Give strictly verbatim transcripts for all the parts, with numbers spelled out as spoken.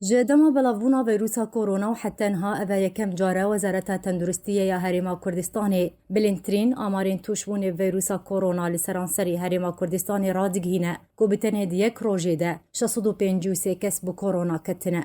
Ji dema belavbûna vîrusa korona û heta niha ev e yekem car e Wezareta Tenduristiyê ya Herêma Kurdistanê bilindtirîn amarên tûşbûnê vîrusa korona li seranserî Herêma Kurdistanê radigihîne ku bi tenê di yek rojê de şeş sed û pêncî û sê kes bi korona ketine.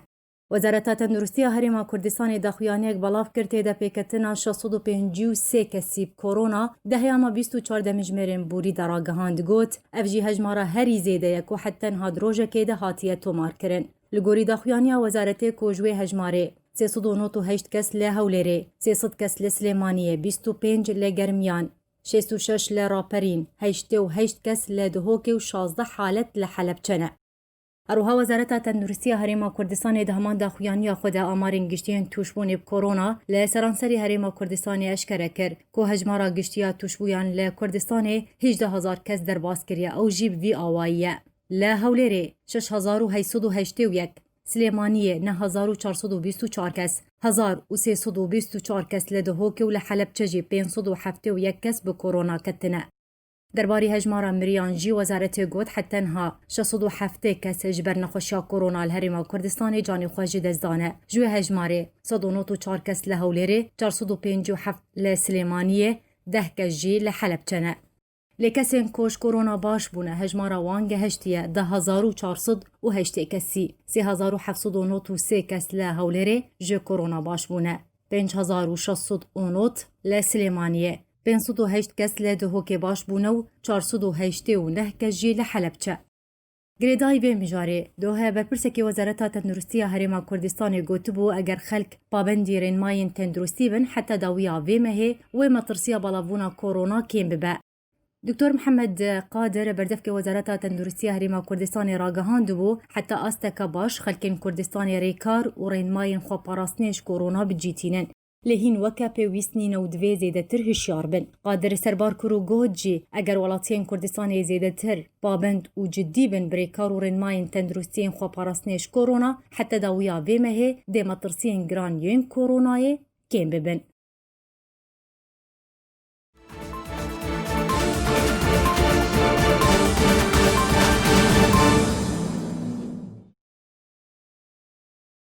Wezareta Tenduristiya Herêma Kurdistanê daxuyaniyek belav kir, tê de pêketina şeş sed û pêncî û sê kesî bi korona di heyama bîst û çar demjimêrên borî de ragihand, got, ev jî hejmara herî zêde ye ku heta niha di rojekê de hatiye tomarkirin. Li gorî daxuyaniya wezaretê ku ji wê hejmarê sê sed û nod û heşt kes li Hewlêrê, sê sed kes li Silêmaniyê, bîst û pênc li Germiyan, şêst û şeş li Raperîn, heştê û heşt kes li Duhokê û şazdeh halet li Helebçe ne. Her wiha Wezareta Tenduristiya Herêma Kurdistanê di heman daxuyaniya xwe de amarên giştî yên tûşbûnê bi korona li seranserî Herêma Kurdistanê eşkere kir ku hejmara giştî ya tûşbûyan li Kurdistanê hejdeh hezar kes derbas kiriye, ew jî bi vî awayî ye. Li Hewlêrê şeş hezar û heyt sed û heştê û yek, Silêmaniyê neh hezar û çar sed û bîst û çar kes, hezar û sê sed û bîst û çar kes li Duhokê û li Helebçe jî pênc sed û heftê û yek kes bi korona ketine. Derbarê hejmara miriyan jî wezaretê got, heta niha şeş sed û heftê kes ji ber nexweşiya korona li Herêma Kurdistanê canê xwe ji dest dane. Ji wê hejmarê sed û nod û çar kes li Hewlêrê, çar sed û pêncî û heft li Silêmaniyê, deh kes jî li Helebçe ne. Lê kesên ku ji korona baş bûne, hejmara wan gehiştiye du hezar û çar sed û heştê kesî, sê hezar û heft sed û nod û sê kes li Hewlêrê ji korona baş bûne, pênc hezar û şeş sed û nod li Silêmaniyê, pênc sed û heşt kes li Duhokê baş bûne û çar sed û heştê û neh kes jî li Helebçe. Girêdayî vê mijarê, dohe berpirsekî Wezareta Tenduristiya Herêma Kurdistanê gotibû, eger xelk pabendî rênmayên tenduristî bin, heta dawiya vê mehê wê metirsiya belavbûna korona kêm bibe. Doktor Mihemed Qadir, berdevkê Wezareta Tenduristiya Herêma Kurdistanê ragihandibû, heta asteke baş xelkên Kurdistanê rêkar û rênmayên xweparastinê ji korona bicîtînin. Lê hîn weke pêwîst nîne û divê zêdetir hişyar bin. Qadir serbar kir û got jî, eger welatiyên Kurdistanê zêdetir pabend û cidî bin bi rêkar û rênmayên tenduristiyên xweparastinê ji korona, heta dawiya vê mehê dê metirsiyên giran yên koronayê kêm bibin.